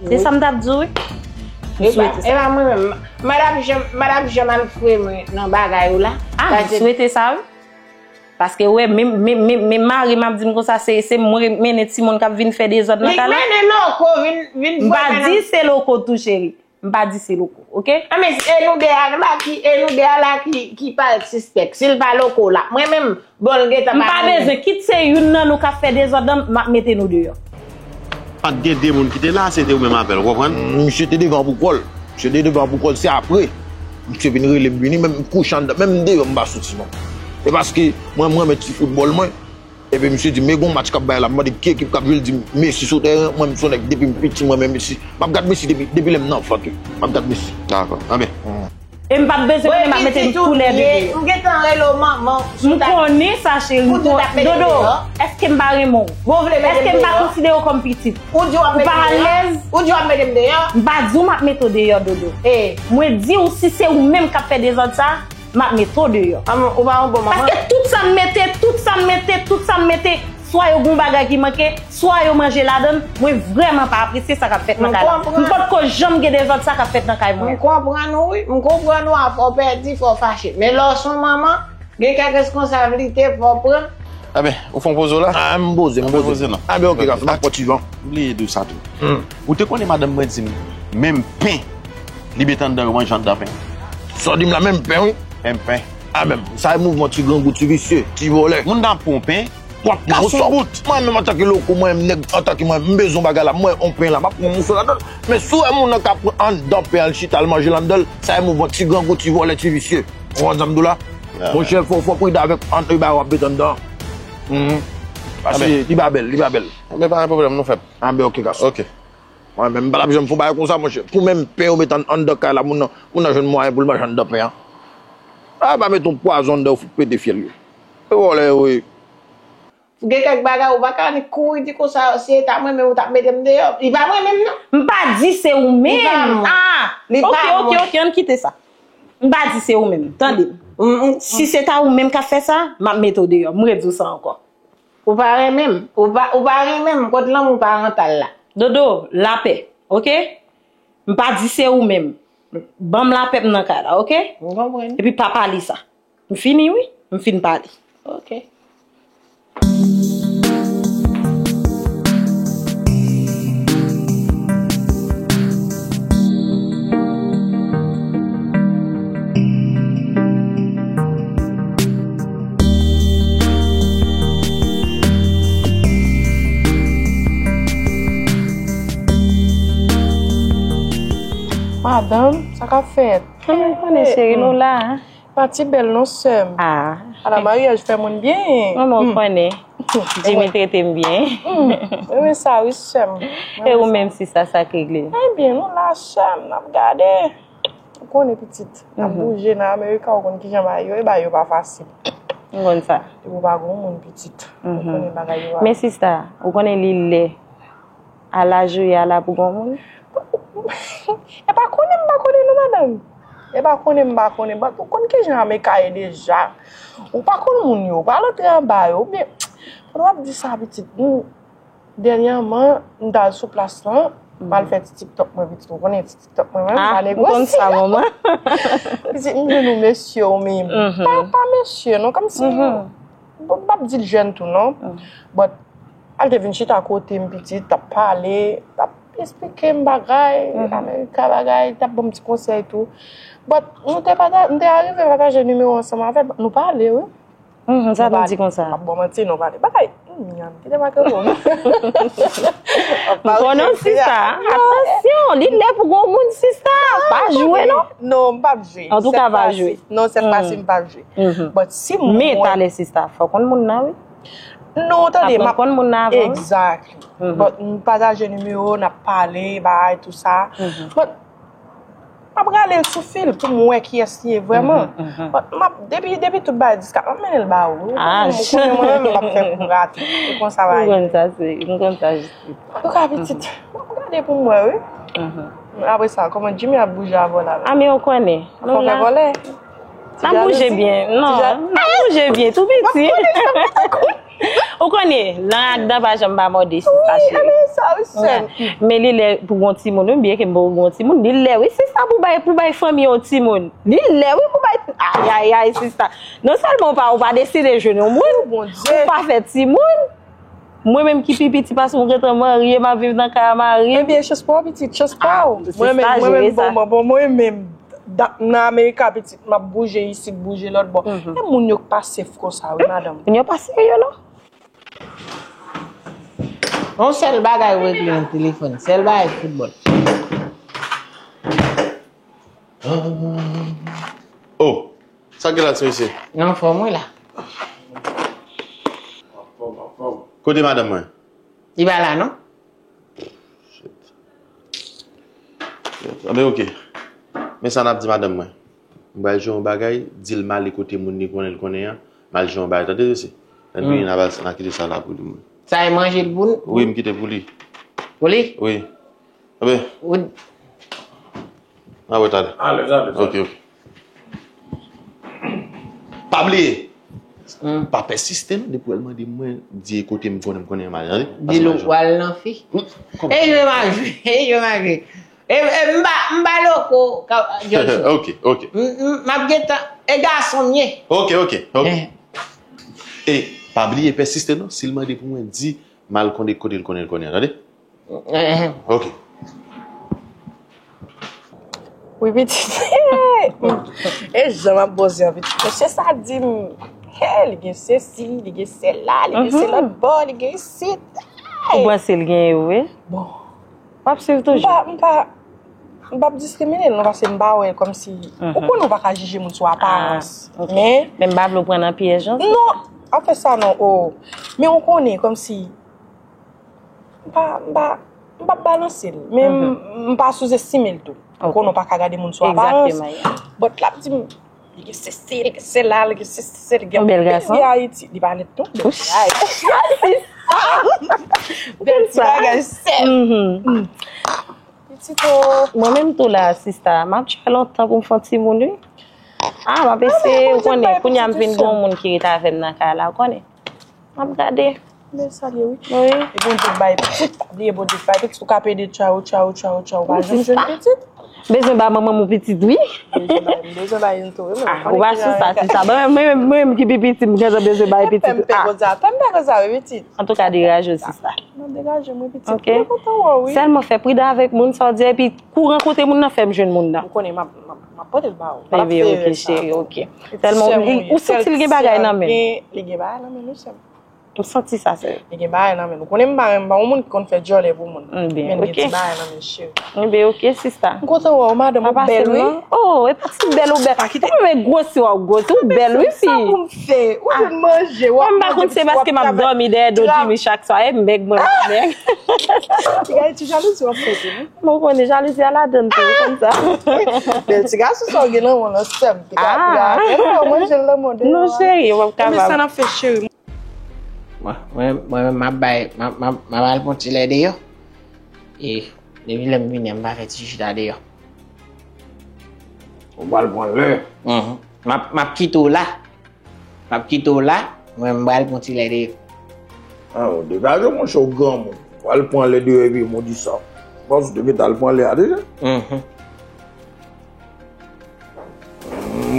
Se sa m t ap di w wi. M swete sa. E pa mwen menm. Madam Jean, Madam Jean mal fwe mwen nan bagay ou la. Ah, m swete sa wi. Paske ou wè, menm, menm, menm, menm mari m ap di m konsa, se, se mwen mennen timoun k ap vin fè dezòd nan kay la. Li mennen loko vin, vin fè. M pa di se loko tou, cheri. M pa di se loko, ok? Ah, men e nou de a la ki, e nou de a la ki, ki pa sispèk. Si l pa loko, l ap mwen menm, bon, l gentan pa. M pa bezwen, kit se youn nan nou k ap fè dezòd lan, m ap mete nou deyò. Pa t gen de moun ki te la, se te ou menm avè l, ou konprann? Misye te devan pou kò l. Misye te devan pou kò l, se apre misye vin rele m vini, men m kouche anndan, menm deyò m pa soti non. E paske mwen, m renmen ti foutbòl mwen. Epi misye di, men gon match k ap bay la, m mande ki ekip k ap jwe, l di m, Messi sou tèren an, mwen m se yon nèg depi m piti, mwen renmen Messi. M ap gad Messi depi, depi lè m nan vant wi. M ap gad Messi. Dakò. Anben. E m p ap bezwen konnen m ap mete nou toulède deyò. M gentan rele w manman w sou tèt. M konnen sa, cheri. Dodo, èske m pa renmen w? Èske m pa konsidere w kòm pitit? Ou pa alèz? Ou di w ap mete m deyò? M pa di w m ap mete w deyò, Dodo. Mwen di w, si se ou menm k ap fè dezòd sa, m ap mete w deyò. Paske tout sa m mete, tout sa m mete, tout sa m mete, swa yo gen yon bagay ki manke, swa yo manje ladan l, mwen vrèman pa apresye sa k ap fèt nan kay la. M potko janm gen dezòd sa k ap fèt nan kay mwen an. M konprann ou wi, m konprann ou a, fò w pèdi, fò w fache. Men lè w se yon manman, gen kèk reskonsablite fò w pran. Enben, ou fè yon poze w la? Ah, m poze, m poze. Enben, ok, gason, m ap pran ti van. M bliye di w sa tou. Ou te konnen madanm mwen di m, menm pen, li mete anndan yo manje anndan pen. Sa w di m la, menm pen, wi. Menm pen. Ah, menm, sa e mouvman ti grangou, ti visye, ti vòlè. Moun nan pran yon pen, w ap pran yon sòt. Mwen menm antanke loko, mwen menm nèg, antanke mwen, m bezwen bagay la, mwen yon pen la, m ap pran yon moso ladan l. Men si w wè moun nan ka pran anndan pen an, l chita, l manje l anndan l, sa e mouvman ti grangou, ti vòlè, ti visye. Ou konprann sa m di w la? Monchè, fò, fò w pridan avèk an, e bagay w ap mete anndan an. Paske li pa bèl, li pa bèl. Men pa gen pwoblèm, nou fèt. Ah, ben, ok, gason. Ok. Mwen menm, m pa t ap janm fè yon bagay konsa, monchè. Pou menm pen yo met an, anndan kay la, moun nan, moun nan jwenn mwayen pou l manje anndan pen an. Ah, pa mete yon pwazon anndan yo, fout pete fyèl yo. E vòlè yo ye. Gen kèk bagay ou pa ka annik kouri di konsa, si e ta mwen menm ou t ap mete m deyò. Li pa mwen menm non. M pa di se ou menm. Li pa mwen. Ah, ok, ok, ok, ann kite sa. M pa di se ou menm. Tande m. Si se ta ou menm k ap fè sa, m ap mete w deyò. M redi w sa ankò. Ou pa renmen m. Ou pa, ou pa renmen m. Kot lanmou parantal la? Dodo, lapè, ok? M pa di se ou menm. Ban m lapè m nan kay la, ok? M konprann. Epi pa pale sa. M fini wi. M fin pale. Ok. Madanm, sa k ap fèt? Ou konnen cheri, nou la. Pa ti bèl non, sè m. Ah. Ala maryaj fè moun byen. Mwen, mwen konnen. Jimmy trete m byen. Mwen renmen sa wi, sè m. E ou menm, sista, sa k regle? Ebyen, nou la, sè m, n ap gade. Ou konnen pitit, n ap bouje nan Amerika, ou konn kijan bagay yo ye, bagay yo pa fasil. M konn sa. Depi w pa gen yon moun pitit, ou konnen bagay yo pa. Men sista, ou konnen li lè. Ala jou ye, ala pou gon moun. E pa konnen m pa konnen non, madanm. E pa konnen m pa konnen. But ou konn kijan Amerika ye deja. Ou pa konn moun yo. Ou pa rantre anba yo. Oubyen, pandan w ap di sa, pitit, m, dènyèman, m t al sou plas lan, m al fè ti TikTok mwen, pitit. Ou konnen ti TikTok mwen menm, m pa negosye. Ah, m konn sa, manman. Pitit, m jwenn yon mesye, ou menm. Pa, pa mesye, non, kòmsi, bon, m p ap di l jèn tou, non. But, Al te vin chita kote m pitit, t ap pale, t ap esplike m bagay, Amerika bagay, t ap ban m ti konsèy tou. But, nou te pata-, m te arive pataje nimewo ansanm avè l, nou pale, wi. Mhm, sa vle di konsa? M ap ba w manti, nou pale. Bagay, hmm, kite m ak ou. M konnen w, sista. Atansyon, li lè pou gon moun, sista. Pa jwe, non. Non, m p ap jwe. Antouka, pa jwe. Non, sèt fwa si m p ap jwe. But si mwen. Men talè, sista, fò w konn moun nan, wi. Non, tande, m ap konn moun nan avan, wi. Exactly. But m pataje nimewo, n ap pale, bagay, tou sa. But m ap rale l sou fil pou m wè kiyès li ye vrèman. But m ap, depi, depi tout bagay diskal, m ap mennen l ba ou. Ou konnen mwen menm, m ap fè kou rate. Se konsa bagay. M konn sa, se, m konn sa jis. Antouka, pitit, m ap gade pou m wè, wi. Apre sa, kòman Jimmy ap bouje avè w la menm? A, men ou konnen, nou la. N ap bouje byen. Non, n ap bouje byen, tou piti. Ou konnen, lang ak dan pa janm pa mòde, sista cheri. Men li lè pou gon timoun, wi, byen ke m poko gon timoun, li lè, wi, sista, pou bay, pou bay fanmi yon timoun. Li lè, wi, pou bay, ayayay, ayayay, sista. Non sèlman ou pa, ou pa deside jwenn yon moun, ou pa fè timoun. Mwen menm ki pi piti pase w, m gentan marye, m ap viv nan kay a mari m. Ebyen, chans pa w, pitit, chans pa w. Mwen menm, mwen menm, bon, bon, bon, mwen menm, nan Amerika, pitit, m ap bouje isit, bouje lòt bò. E moun yo k pa safe konsa, wi, madanm. Moun yo pa serye, non. Yon sèl bagay w regle nan telefòn, sèl bagay foutbòl. Oh, sa k gen la, ti mesye? Anfòm, wi, la. Kote madanm mwen? Li pa la, non. Shit. Anben, oke. Men sa n ap di madanm mwen. M pral jwe yon bagay, di l m ale kote moun li konnen l konnen an, m al jwe yon bagay, tande, mesye. Ann vini, n a kite sa la pou li, moun. Sa e manje l pou l? Wi, m kite pou li. Pou li? Wi. Anben. Ou. N a wè talè. Alèz, alèz. Oke, oke. Pa bliye. Pa pèsiste non, depi w al mande mwen, di kote m konnen, m konnen mal, tande. Di l ou pral nan fi. Ey, jwe mal jwe, ey, jwe mal jwe. E, e, m pa, m pa loko, Jòj. Oke, oke. M, m, m ap gentan, e gason m ye. Oke, oke, oke. E, pa bliye pèsiste non, si l mande pou mwen, di m al konnen kote l konnen, l konnen, tande. Ok. Wi, pitit. E jan m ap boze an, pitit. Mesye sa di m, hey, li gen sesi, li gen sela, li gen se lòt bò, li gen isit. Ou panse l gen yo, wi? Bon. W ap swiv toujou? M pa, m pa, m p ap diskrimine l, non, paske m pa wè kòmsi, ou konnen ou pa ka jije moun sou aparans. Men, men m pa vle w pran nan pyèj, non? Non, afè sa, non, o. Men ou konnen, kòmsi, M pa, m pa, m p ap balanse l, men m, m pa souzestime l tou. Ou konnen w pa ka gade moun sou aparans. But l ap di m, li gen sesi, li gen sela, li gen sesi, li gen bèl gason. Li gen Ayiti. Li pa nèt non. Bèl ti bagay sèl. Pitit o. Mwen menm tou la, sista. M ap tchè lontan pou m fè yon timoun, wi. Ah, m ap eseye, ou konnen, kounye a m vin gen yon moun ki ret avè m nan kay la, ou konnen. M ap gade. Men sa l ye, wi. Wi. E Bondye k bay pitit, pa bliye Bondye k bay pitit, ou ka pede tchaw, tchaw, tchaw, tchaw, ou pa janm jwenn pitit. Bezwen ba manman m yon pitit, wi. M bezwen bay, m bezwen bay yon tou, wi, men. Ah, ou pa sou sa, sista. Mwen menm, mwen menm ki pi piti, m gentan bezwen bay pitit. Pè m pè konsa, pè m pè konsa, wi, pitit. Antouka, degaje w, sista. Mwen degaje m, wi, pitit. Ok. Mwen kontan wè w, wi. Sèlman fè pridan avèk moun sa w di, epi kou rankontre moun nan, fè m jwenn moun nan. M konnen m ap, m ap, m ap pote l ba ou. Ebyen, ok, cheri, ok. Sèlman, ou santi l gen bagay nan men l. Li gen bagay nan men l, wi, sè m. M santi sa, sè. Li gen bagay nan men l. Ou konnen m pa renmen, m pa yon moun ki konn fè djòlè pou moun. Men li gen ti bagay nan men l, cheri. Ebyen, ok, sista. M kontan wè w, madanm, ou bèl, wi. Oh, e pa ti bèl ou bèl. Pa kite. Mwen, gwosi w ap gwosi, ou bèl, wi, fi. Sa pou m fè? Ou vin manje, w ap manje, pitit, w ap travay. Mwen, m pa konn se paske m ap dòmi dèyè do Jimmy chak swa, e mèg mwen, mèg. Ti gade ti jalouzi w ap fè tou, non? Mwen konnen jalouzi a ladann tou, konn sa. Bèl ti gason sa w gen nan men w lan, sè m. Te ka, te ka fè manje l nan men w. Non, cheri, w ap kapab. Ebyen, sa n ap fè, cheri? Mwen, mwen, mwen menm, m ap bay, m ap, m ap, m ap al pran ti lè deyò. E, depi lè m vini an, m pa fè ti chita deyò. Ou pral pran lè? Mhm. M ap, m ap kite w la. M ap kite w la, mwen, m pral pran ti lè deyò. Ah, ou degaje, monchè, ou granmoun. Ou pral pran lè deyò epi m di sa. Paske ou te gentan al pran lè a deja. Mhm.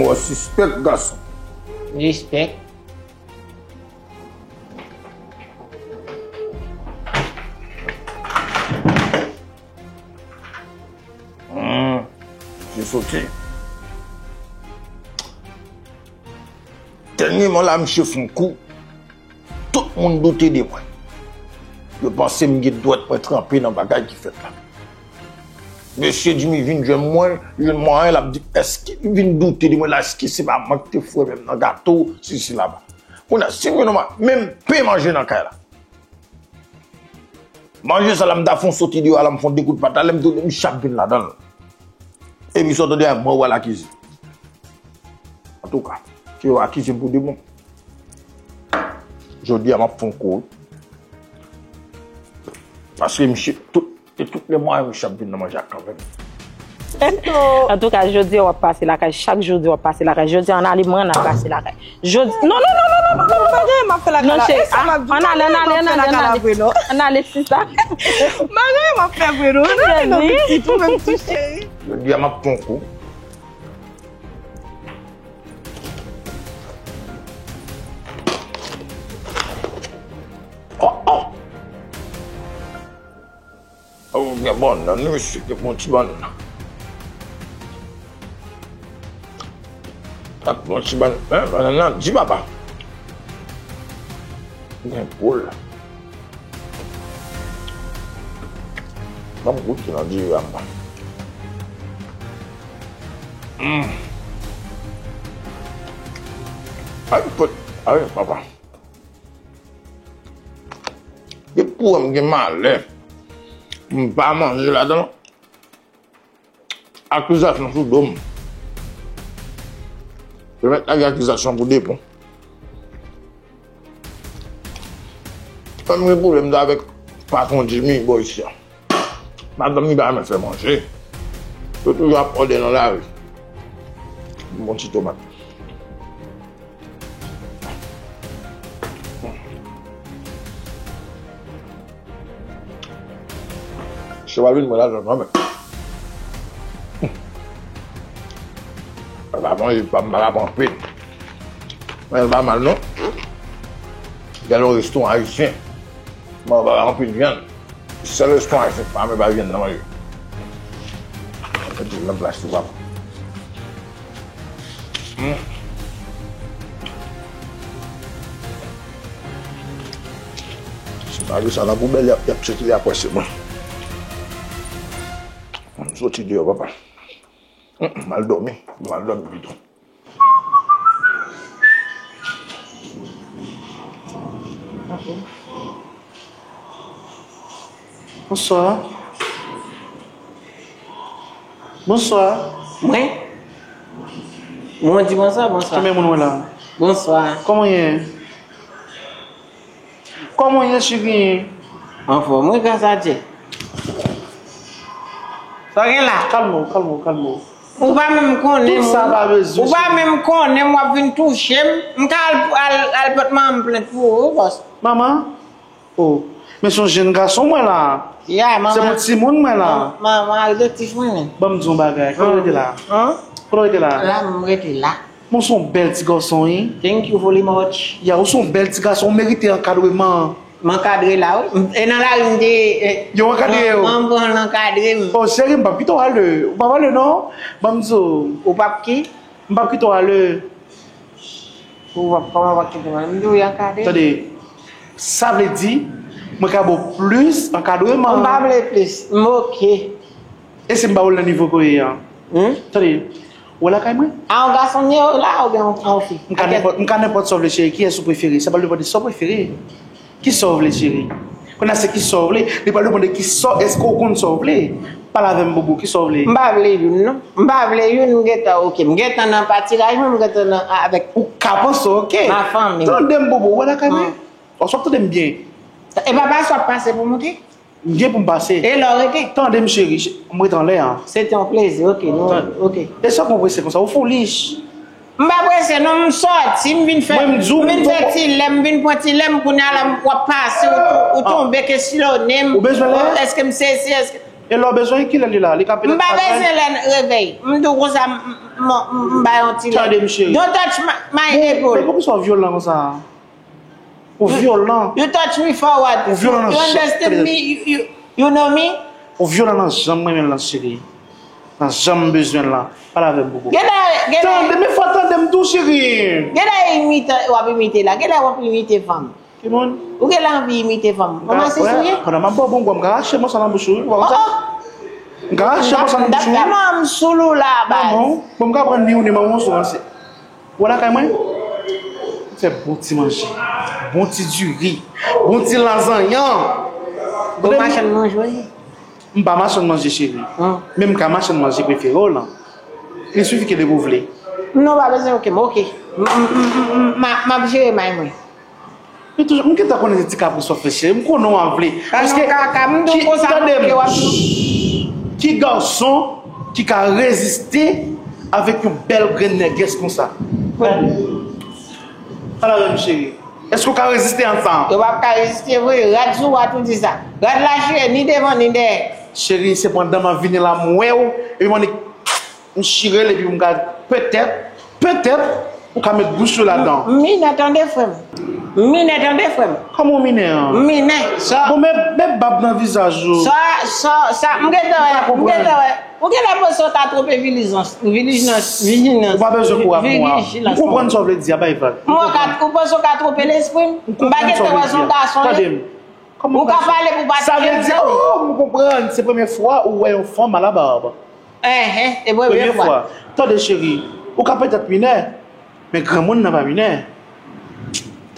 M wè w sispèk, gason. Respèk. Dènyèman la, misye fè yon kou. Tout moun doute de mwen. Yo panse m gen dwèt mwen tranpe nan bagay ki fèt la. Mesye Jimmy vin jwenn mwen, jwenn mwen, l ap di, èske li vin doute de mwen la, èske se pa mwen ki te foure men m nan gato, sesi sela. Kounye a, si m gen yon ma-, menm pe manje nan kay la. Manje sa la, m ta fè yon soti deyò a la, m fè yon de kout pata, lè m tounen, misye ap vin ladan l. Epi sa w tande a, mwen w al akize. Antouka, ke yo akize m pou de bon. Jodi a, m ap fè yon kou. Paske misye, tout, e tout lè mwayen misye ap vin nan manje a kanmenm. Antouka, jodi a w ap pase lakay, chak jodi w ap pase lakay. Jodi a, ann ale, mwen, n ap pase lakay. Jodi, non, non, non, non, non, non, non, non. Pa gen, m ap fè lakay la. E sa m ap di, ann ale, ann ale, ann ale, ann ale. Ann ale, sista. Pa gen, m ap fè vre, non. Ann ale, non, pitit, ou menm tou, cheri. Jodi a, m ap fè yon kou. Oh, oh. Oh, gen bannann, wi, mesye, gen bon ti bannann. Ak bon ti bannann, hein, bannann nan, di papa. Gen poul. Ban m goute nan diri a, mwen. Mm. Ay, pot, ay, papa. Depi w wè m gen malè, m pa manje ladan l. Akizasyon sou do m. Yo mèt lage akizasyon pou de bon. Mwen m gen pwoblèm sa avèk patwon Jimmy bò isi a. Madanm li pa renmen fè manje. Yo toujou ap òdè nan lari. Bon ti tomat. Chè pa vin mwen lajan kanmenm. Mwen pa manje, pa m pa ka pran anpil. Men l pa mal non. Gen yon restoran ayisyen. Mwen pa anpil vyann. Sèl restoran ayisyen pa mwen pa vyann nan manje. Mwen di nan plas li papa. Hmm. Si malgre sa nan poubèl, y ap, y ap sikile apre se mwen. M soti deyò, papa. Hmm, m al dòmi. M al dòmi pito. Bonswa. Bonswa. Mwen? Mwen di bonswa, bonswa. Konbyen moun wè la? Bonswa. Kòman w ye? Kòman w ye, cheri? Anfòm, wi, gras a Dye. Sa w gen la? Kalme w, kalme w, kalme w. Ou pa menm konnen m. Tout sa pa bezwen, cheri. Ou pa menm konnen m, w ap vin touche m. M ka al, al, al pote manman m plent pou ou, wi, bòs. Manman? Oh, men se yon jenn gason mwen la. Ya, manman. Se yon timoun mwen la. Manman, manman, al de ti fwen. Ban m di yon bagay. Kote w rete la? Kote w rete la? La, m rete la. Bon, se yon bèl ti gason, wi. Thank you very much. Ya, ou se yon bèl ti gason, ou merite ankadreman. M ankadre la, wi. E nan lari m te, e, yo ankadre w. Manman m pran l ankadre m. Oh, cheri, m p ap kite w ale. Ou p ap ale, non. Ban m di w. Ou p ap ki? M p ap kite w ale. Ou p ap, kòman w ap kite mwen? M di w ankadre. Tande, sa vle di, mwen ka ba w plis ankadreman. M pa vle plis. M oke. E si m ba w l nan nivo ke w ye a? Hmm? Tande, ou wè lakay mwen? A, yon gason m ye la, oubyen yon, yon fi? M ka nenpòt, m ka nenpòt sa w vle, cheri. Kiyès ou prefere? Sa pral depann de sa w prefere. Kisa w vle, cheri? Kounye a se kisa w vle. Li pral depann de kisa, èske w konn sa w vle? Pale avè m, bobo, kisa w vle? M pa vle youn, non. M pa vle youn, m gentan oke. M gentan nan patiraj mwen, m gentan nan, avèk... Ou ka panse oke. Ma fanmi. Tande m, bobo, ou wè lakay mwen? Hmm. Èske w ap tande m byen? E pa pa sa w ap pase pou moute? M gen pou m pase. E lè w rete? Tande m, cheri, m rete anlè a. Se te yon plezi, oke, nou, oke. E sa w konn prese konsa, ou foolish. M pa prese non, m sòti, m vin fè, mwen, m di w, m vin fè ti lè, m vin pran ti lè, m kounye a la, w ap pase, ou, ou tonbe, kesyone m. Ou bezwen lè? Èske m sesi, èske... E lè w bezwen, kilè li la? Li ka petèt pa la. M pa bezwen lè revèy. M di w konsa, m, m, m, m bay yon ti lè. Tande m, cheri. Don't touch my, my nipple. Men poukisa w vyolan konsa? Ou vyolan. You touch me for what? Ou vyolan nan janm. You understand me? You, you, you know me? Ou vyolan nan janm mwen menm lan, cheri. Nan janm bezwen l lan. Pale avè m, Bobo. Genlè, genlè. Tande, men fò tande m tou, cheri. Genlè imite, w ap imite la. Genlè w ap imite fanm. Ki moun? Ou genlè anvi imite fanm. Manman se sou ye? Pandan m ap ba w bongwa, m ka rache mòso nan bouch ou, wi. Ou pa konn sa? M ka rache mòso nan bouch ou, wi. M ap fè manman m sou lou la, baz. Manman, bon, m ka pran ni ou ni manman w sou ranse. Ou wè lakay mwen? M fè bon ti manje, bon ti diri, bon ti lazanyan. Ou machann manje, wi. M pa machann manje, cheri. Men m ka machann manje prefere w lan. Il suffit que de pou vle. Non, pa bezwen oke m, oke. M, m, m, m, m, m, m ap jere may mwen. Men toujou, m gentan konnen se ti kapris w ap fè, cheri. M konnen w ap vle. Paske, ki, tande m, ki gason ki ka reziste avèk yon bèl grenn nègès konsa? Gade. Pale avè m, cheri. Èske w ka reziste an sa? Yo p ap ka reziste vre. Rad sou rad ou di sa. Rad la chire ni devan ni dèyè. Cheri, se pandan m ap vini la m wè w, epi m annik m chire l, epi m ka, petèt, petèt, ou ka met bouch ou ladan. M minè tande, frè m. M minè tande, frè m. Kòman w minè an? M minè. Sa. Bon, men, men bab nan vizaj ou. Sa, sa, sa, m gentan wè, m gentan wè. Ou genlè panse w ka twonpe vilijans, vilijans, vijinans. Ou pa bezwen kouri avè mwen. M konprann sa w vle di a, bay vag. Mwen ka, ou panse w ka twonpe lespri m? M pa gentan wè se yon gason li. Tande m. Ou ka pale pou pa twonpe lespri m. Sa vle di, oh, m konprann. Se premye fwa ou wè yon fanm a la bab. Enhen, e premye fwa. Tande, cheri, ou ka petèt minè, men granmoun nan pa minè.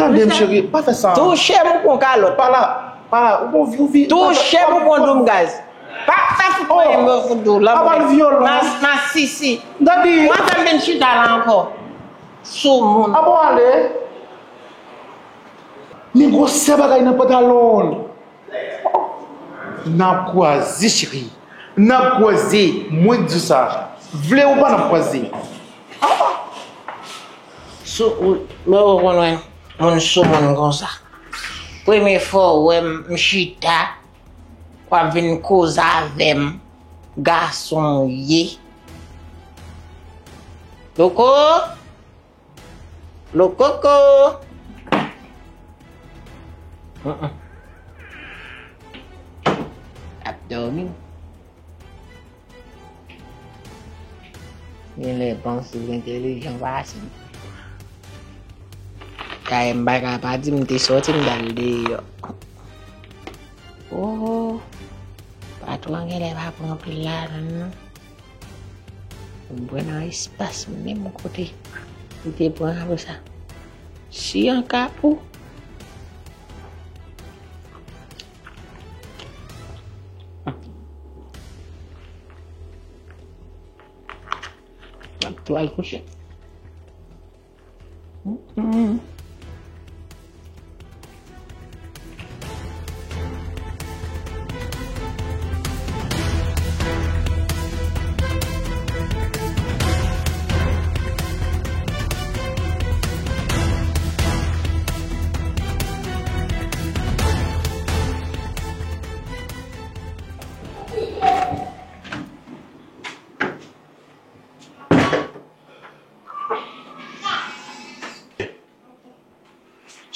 Tande m, cheri, pa fè sa. Touche m ou pran kalòt. Pa la, pa la, ou gon vi, ou vi. Touche m ou pran doum gaz. Pa, pa fout mwen, mwen fout dou. Apa l vyolan. Masisi. Dadi. Mwen fè m vin chita la ankò. Soumoun. Apa w ale? Men gwosè bagay nan pantalon l. N ap kwaze, cheri. N ap kwaze. Mwen k di w sa. Vle ou pa, n ap kwaze. Sou, mwen rekonèt moun sou moun konsa. Premye fwa w wè m, m chita, w ap vin koze avè m. Gason w ye. Loko! Lokoko! Ap dòmi. Genlè panse l entèlijan pase m. Kay m pa ka pa di m te sòti m t al deyò. Oh, patwon an genlè pa pran anpil ladan non. Ou pran nan espas menm kote ou te pran apre sa. Si an ka pou. M ap tou al kouche.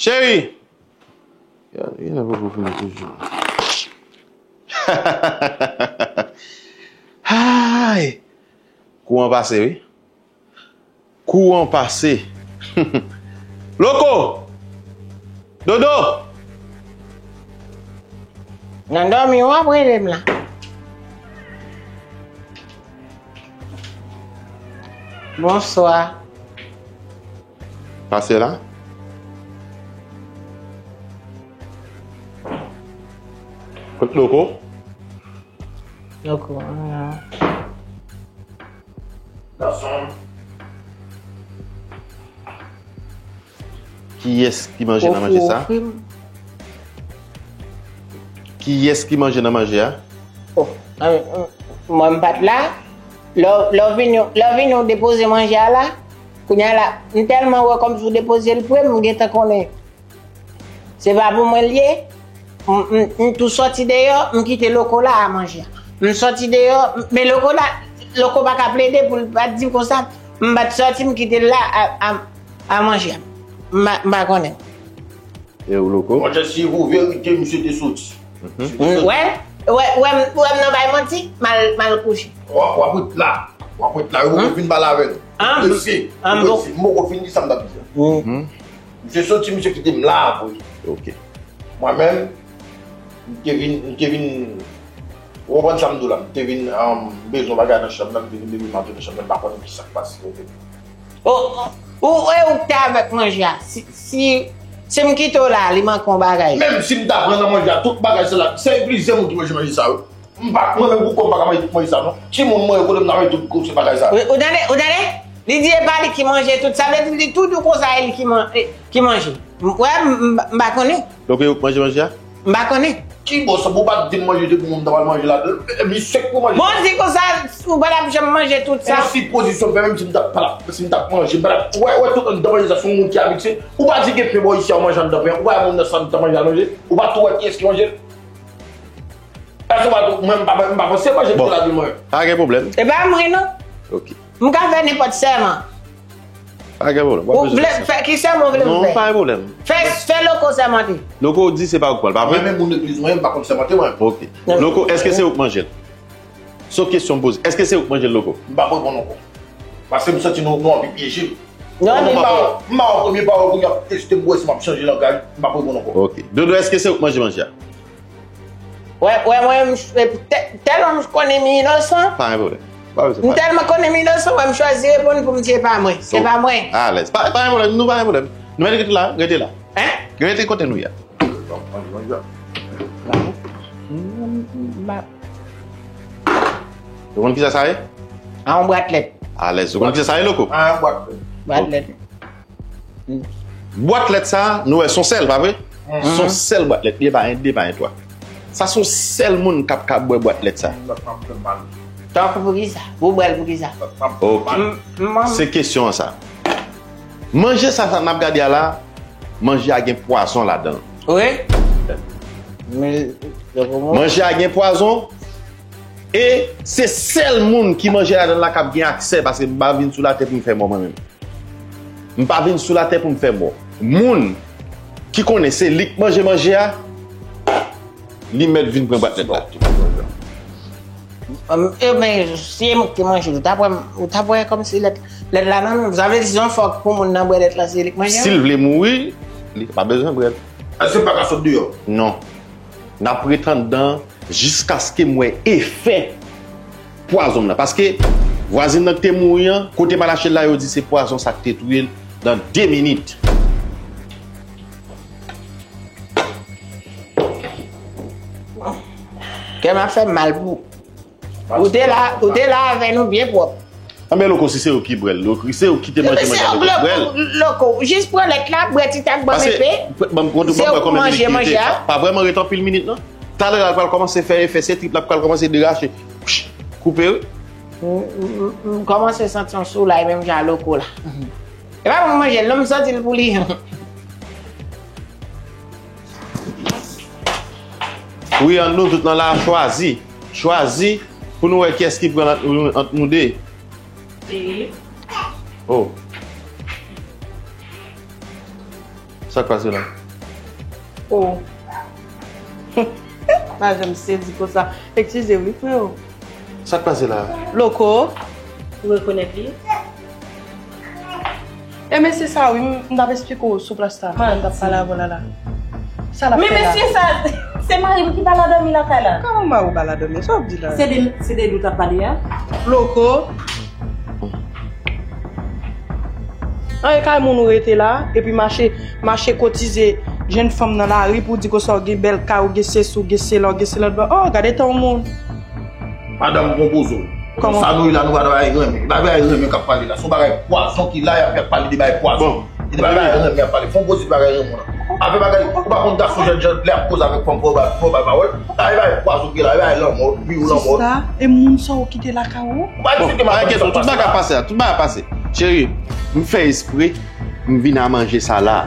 Cheri! Gade, li nan poko fini toujou. Hay! Kou an pase, wi. Kou an pase. Loko! Dodo! Nan dòmi w ap rele m la. Bonswa. Pase la. Kot Loko? Loko, ah. Gason. Kiyès ki manje nan manje sa? Kiyès ki manje nan manje a? Oh, ah, mwen m pa t la. Lè w, lè w vini, lè w vini w depoze manje a la, kounye a la, m tèlman wè kòmsi w depoze l pre m, m gentan konnen. Se pa pou mwen l ye. M, m, m tou sòti deyò, m kite Loko la a manje a. M sòti deyò, m, men Loko la, Loko pa ka plede pou l pa t di konsa. M pa t sòti, m kite l la a, a, a manje a. M pa, m pa konnen. E ou, Loko? Monchè, si pou verite, misye te sòti. Wè, wè, wè, m, wè m nan bay manti, m al, m al kouche. W ap, w ap ret la. W ap ret la. Yo poko fin pale avè nou. Mesye, mesye, m poko fin di sa m t ap di a. Misye soti, misye kite m la vre. Ok. Mwen menm, m te vin, m te vin, ou konprann sa m di w la, m te vin, um, bezwen bagay nan chanm nan, m te vin depi maten nan chanm nan, m pa konnen ki sa k pase, ok. Ou, ou, e ou k te avèk manje a. Si, si, si m kite w la, li manke yon bagay. Menm si m ta pran nan manje a, tout bagay sa la, se plizyè moun ki manje manje sa yo. M pa, mwen menm pou kò m pa ka manje tout manje sa non. Timoun mwen yo kote m ta manje tout gwosè bagay sa. Ou, ou tande, ou tande? Li di e pa li ki manje tout, sa vle di li tou di w konsa e li ki man-, e, ki manje. M, wè, m, m, m pa konnen. Donk e ou k manje manje a? M pa konnen. Ki bò sa, pou w pa t di m manje te pou mwen, m ta pral manje ladan l. E, misye k pou manje. Bon, di konsa, ou pa t ap janm manje tout sa. Yon sipozisyon fè, menm si m t ap, pa t ap, si m t ap manje, m pa t ap, wè, wè, tout anndan manje sa, se yon moun ki abiksye. Ou pa di gen pen bò isi a, w manje anndan pen an. Ou pa wè moun nan sa, m t ap manje al manje. Ou pa tou wè kiyès ki manje l. Èske w pa tou, mwen, m pa, m pa panse manje kite lavi mwen. Pa gen pwoblèm. E pa mwen non. Ok. M ka fè nenpòt sèman. Pa gen pwoblèm. Ou vle fè ki sèman ou vle m fè? Non, pa gen pwoblèm. Fè, fè Loko sèmante. Loko di se pa ou k pran l, pa vre? Mwen menm moun legliz mwen, m pa konn sèmante mwen. Ok. Loko, èske se ou k manje l? Se yon kesyon m poze. Èske se ou k manje l, Loko? M p ap reponn ankò. Paske m santi nou, nou anvi pyeje m. Non, m pa wè, m pa wè premye pawòl pou y ap teste m pou wè si m ap chanje langaj, m p ap reponn ankò. Ok. Dodo, èske se ou k manje manje a? Wè, wè, mwen, m, tè-, tèlman m konnen m inosan. Pa gen pwoblèm. Pa bezwen pale. M tèlman konnen m inosan, wè, m chwazi reponn pou m di e pa mwen. Se pa mwen. Alèz. Pa, pa gen pwoblèm, nou pa gen pwoblèm. Nou mèt rete la, rete la. Hein? Rete kote nou ye a. Ou konn kisa sa ye? A yon bwat lèt. Alèz. Ou konn kisa sa ye, Loko? A yon bwat lèt. Bwat lèt. Bwat lèt sa, nou wè, se yon sèl, pa vre? Se yon sèl bwat lèt li ye, pa gen de, pa gen twa. Sa se yon sèl moun k ap ka bwè bwat lèt sa. Tankou pou kisa? Pou bwè l pou kisa? Ok. Se kesyon an sa. Manje sa, sa n ap gade a la, manje a gen pwazon ladan l. Wi. Manje a gen pwazon. E se sèl moun ki manje ladan l la k ap gen aksè, paske m pa vin sou latè pou m fè mò mwen menm. M pa vin sou latè pou m fè mò. Moun ki konnen se li k manje manje a, li mèt vin pran bwat lèt la. Ebyen, si e mwen ki te manje l, ou t ap wè, ou t ap wè kòmsi lèt, lèt la nan men m. Sa vle di se yon fòk pou moun nan bwè lèt la, se li k manje l. Si l vle mouri, li pa bezwen bwè l. Èske m pa ka sot deyò? Non. N ap ret anndan jiskaske m wè efè pwazon m nan. Paske vwazin nan ki te mouri an, kote m al achte l la, yo di se pwazon sa ki te touye l nan de minit. Kè m ap fè m mal pou ou te la, ou te la avè nou byen pwòp. Anben, Loko, si se ou ki bwè l, Loko, se ou ki te manje manje a, Loko, bwè l. Loko, jis pran lèt la, bwè ti tak, bwè m enpe. Paske, ban m konte, ban m wè konbyen minit li te. Pa vrèman ret anpil minit, non. Talè la, l pral kòmanse fè efè, se trip la pral kòmanse derache. Koupe, wi. M, m, m, m kòmanse santi yon soulay, menm jan Loko la. E pa pou m manje l, non, m soti l pou li. Wi, an nou tout lan la, chwazi. Chwazi pou nou wè kiyès ki pran ant nou, ant nou de. Oh. Sa k pase la? Oh. M pa janm sezi konsa. Eskize wi, freo. Sa k pase la? Loko. Ou rekonèt li? E mesye sa wi, m, m t ap esplike w sou plas la. Pandan m t ap pale avè w la la. Sa l ap fè la? Men mesye sa, se mari m ki pa la dòmi lakay la. Kòman mari w pa la dòmi? Sa w ap di la? Se de, se de li w t ap pale a? Loko. An e kay moun ou rete la, epi mache, mache kotize jenn fanm nan lari pou di konsa w gen bèl kay, w gen sesi, w gen sela, w gen sela. Oh, gade tan yon moun. Madanm konpoze w. Kòman? Sa nou ye la, nou pa travay renmen. E pa bagay renmen k ap pale la. Se yon bagay pwazon ki la, y ap, y ap pale de bagay pwazon. Bon. E de bagay renmen y ap pale. Fè yon koze de bagay renmen w la. Avè bagay, ou pa konn gason jèn jan lè ap koze avèk fanm, fò w ba, fò w ba l pawòl. Sa e bagay pwazon ki la, e bagay lanmò, wi ou lanmò. Sista, e moun sa w kite lakay ou? Ou pa di se te madanm sa w pase la. Tout bagay pase la, tout bagay pase. Cheri, m fè espre. M vin a manje sa la.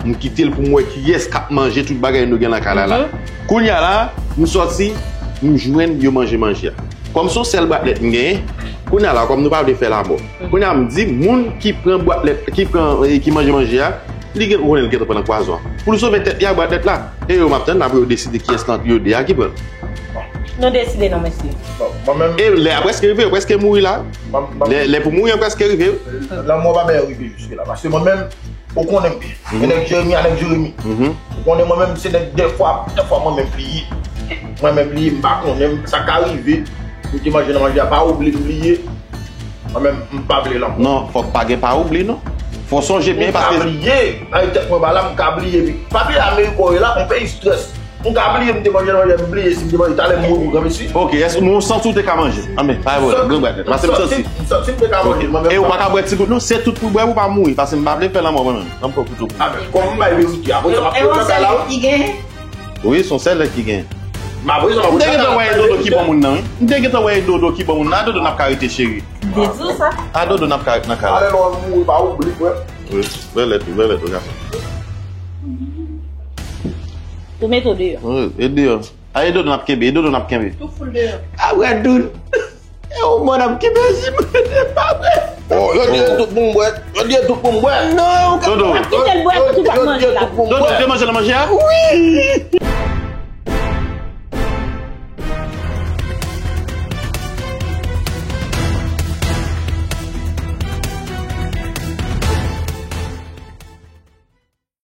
M kite l pou m wè kiyès k ap manje tout bagay nou gen nan kay la la. Kounye a la, m sòti, m jwenn yo manje manje a. Kòm se yon sèl bwat lèt m genyen, kounye a la, kòm nou pa vle fè lamò, kounye a m di moun ki pran bwat lèt, ki pran, e, ki manje manje a, li gen, ou konnen l gentan pran nan pwazon an. Pou l sove tèt li ak bwat lèt la. E yo m ap tann, apre yo deside kiyès nan yo de a ki pran l. Nou deside non, mesye. Bon, mwen menm, E lè a prèske rive, yo prèske mouri la. Mwen, mwen, Lè, lè pou mouri an prèske rive. Lanmò pa bèl rive jiske la. Paske mwen menm, ou konnen m byen. Gen nèg Jeremi a nèg Jeremi. Ou konnen mwen menm, se nèg dèfwa, dèfwa mwen menm bliye. Mwen menm bliye, m pa konnen, sa ka rive. M te manje nan manje a, pa oubli m bliye. Mwen menm, m pa vle lanmò. Non, fòk pa gen pa oubli, non. Fò sonje byen, paske. M ka bliye. Ay, tèt mwen ba la, m ka bliye. Papi Amerik ou ye la, m peyi strès. M ka bliye, m te manje, manje, m bliye, si m te manje, talè m mouri pou granmesi. Ok, èske nou santi w te ka manje? Anben, pa yon pwoblèm, grann bwèt nèt. Paske m santi. M santi m te ka manje, mwen menm. E ou pa ka bwè ti gout, non? Se tout pou bwè pou pa mouri, paske m pa vle fè lanmò mwen menm. Ban m pran kouto pou. Amen. Kòm m bay verite, apre sa, m ap fè bagay la, wi. Wi, se yon sèl lèt ki gen. M te gentan wè e Dodo ki bon moun nan, wi. M te gentan wè e Dodo ki bon moun nan. A Dodo n ap ka rete, cheri. Dezi sa. A Dodo n ap ka rete nan kay la. Ale lò, mouri, pa oubli, frè. Wi, bèl lèt, wi, bèl lèt, wi, gason. Ou mete w deyò. Wi, e deyò. A, e Dodo n ap kenbe, e Dodo n ap kenbe. Tou foul deyò. A, wè, Dodo. E ou mò n ap kenbe si mwen, se pa vre. Oh, yo di tout pou m bwè. Yo di tout pou m bwè. Non, ou ka Dodo. Kite l bwè, tout ap manje la. Dodo, ou te manje nan manje a? Wi.